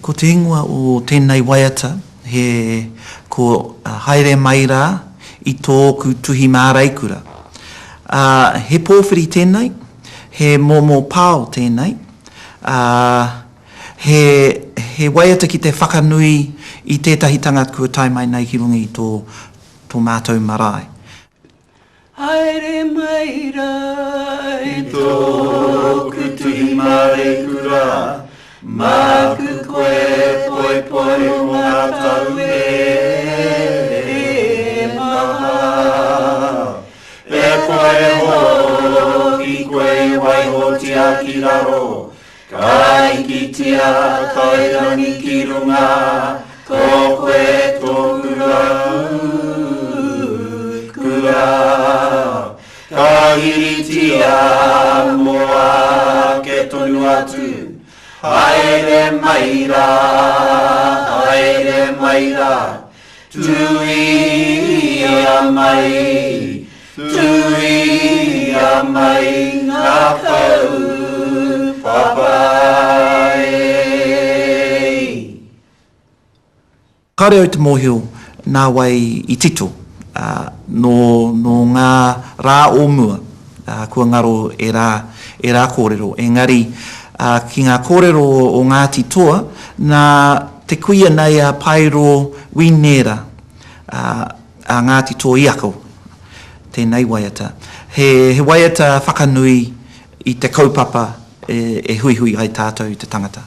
Ko te ingoa o tēnei waiata he ko Haere Mai Rā i Tōku Tuhi Māreikura. Ā, he pōwhiri tēnei, he momo pao tēnei, ā, he, he waiata ki te whakanui i tētahi tangata kua tae mai nei ki runga i tō, tō mātou marae. Haere mai rā i tōku tuhi māreikura, māku koe poipoi mō ngā tau e maha. E kore hoki koe i waihotia ki raro, Ka hikitia kairangi ki runga, ko koe tōku raukura. Ka hiritia mō ake tonu atu, haere mai rā, haere mai rā, Tuia mai, tuia mai ngā kaupapa e. Kāore au te mōhio nā wai i tito, ā, nō, nō ngā rā o mua, ā, kua ngaro ērā, ērā kōrero. Engari, ā, ki ngā kōrero o Ngāti Toa, nā te kuia nei a Paero Wīnēra, ā, a Ngāti Toa i ako tēnei waiata. He, he waiata whakanui i te kaupapa e, e huihui ai tātou i te tangata.